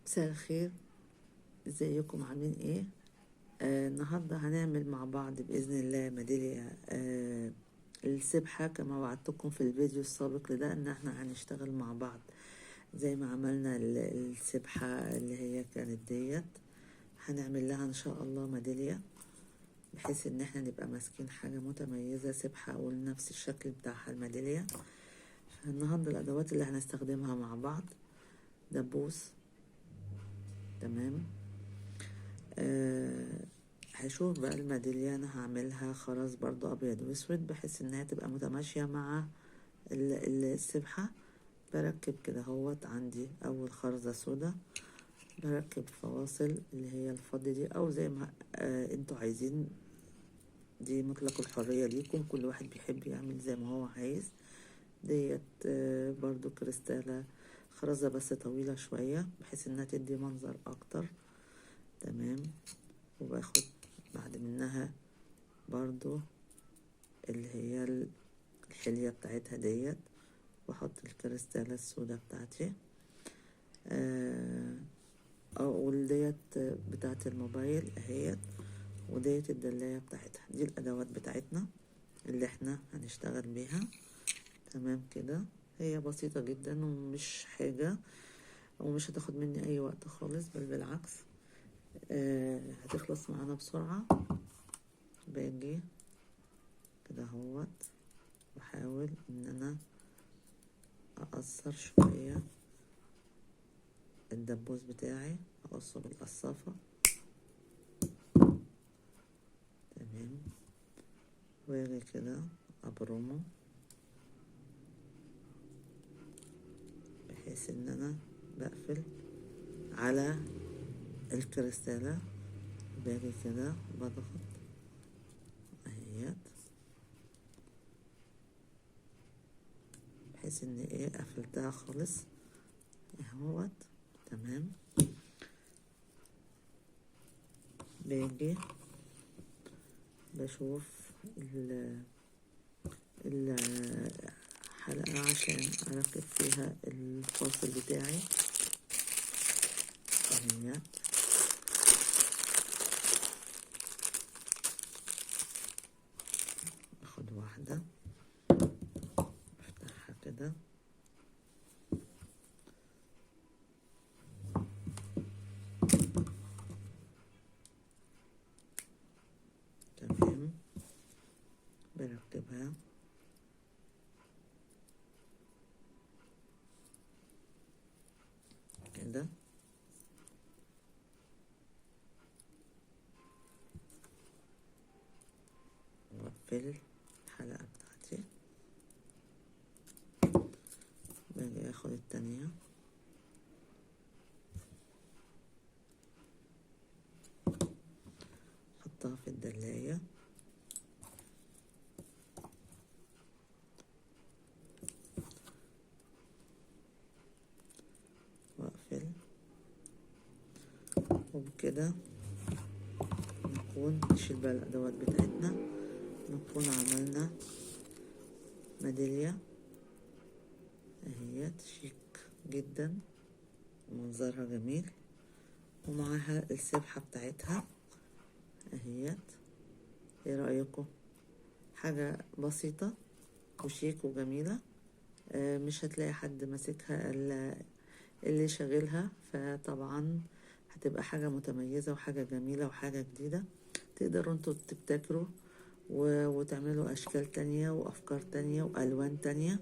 مساء الخير، ازيكم؟ عاملين ايه؟ النهارده هنعمل مع بعض باذن الله ميدالية السبحة كما وعدتكم في الفيديو السابق لده، ان احنا هنشتغل مع بعض زي ما عملنا السبحة اللي هي كانت ديت. هنعمل لها ان شاء الله ميدالية بحيث ان احنا نبقى ماسكين حاجة متميزة، سبحه ونفس الشكل بتاعها الميداليه. فالنهارده الادوات اللي هنستخدمها مع بعض دبوس، تمام. هشوف بقى الميدالية انا هعملها خرز برضو ابيض واسود بحيث انها تبقى متماشية مع السبحة. بركب كده اهوت، عندي اول خرزة سودا، بركب فواصل اللي هي الفضي دي او زي ما انتوا عايزين، دي مطلق الحرية ليكم، كل واحد بيحب يعمل زي ما هو عايز. ديت برضو كريستالة خرزة بس طويلة شوية بحيث انها تدي منظر اكتر، تمام. وباخد بعد منها برضو اللي هي الحلية بتاعتها ديت، واحط الكريستالة السوداء بتاعتي، وديت بتاعت الموبايل اهيت، وديت الدلاية بتاعتها. دي الادوات بتاعتنا اللي احنا هنشتغل بيها، تمام كده. هي بسيطة جدا ومش حاجة ومش هتاخد مني اي وقت خالص، بل بالعكس هتخلص معانا بسرعة. باجي كده اهوت، بحاول ان انا اقصر شوية الدبوس بتاعي، اقصه بالقصافة، تمام. واجي كده ابرمه بحيث ان انا بقفل على الكريستالة. باجي كده بضغط اهيت بحيث ان ايه قفلتها خالص اهوت، تمام. باجي بشوف الحلقة عشان اركب فيها الفاصل بتاعي اهيت. اخد واحدة افتحها كده، تمام. بركبها كده، واقفل الحلقة بتاعتي. باجي اخد التانية، احطها في الدلاية، واقفل. وبكده نكون نشيل بقى الادوات بتاعتنا، نكون عملنا ميدالية اهيت شيك جدا ومنظرها جميل، ومعاها السبحة بتاعتها اهيت. ايه رأيكم؟ حاجة بسيطة وشيك وجميلة، مش هتلاقي حد ماسكها الا اللي شاغلها، فطبعا هتبقى حاجة متميزة وحاجة جميلة وحاجة جديدة. تقدروا انتوا تبتكروا وتعملوا اشكال تانية وافكار تانية والوان تانية.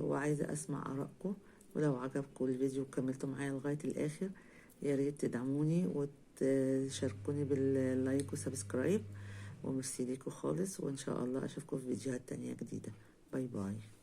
وعايزة اسمع ارائكم، ولو عجبكم الفيديو وكملتوا معايا لغاية الاخر يا ريت تدعموني وتشاركوني بال like و subscribe، وميرسي ليكم خالص، وان شاء الله اشوفكم في فيديوهات تانية جديدة. bye bye.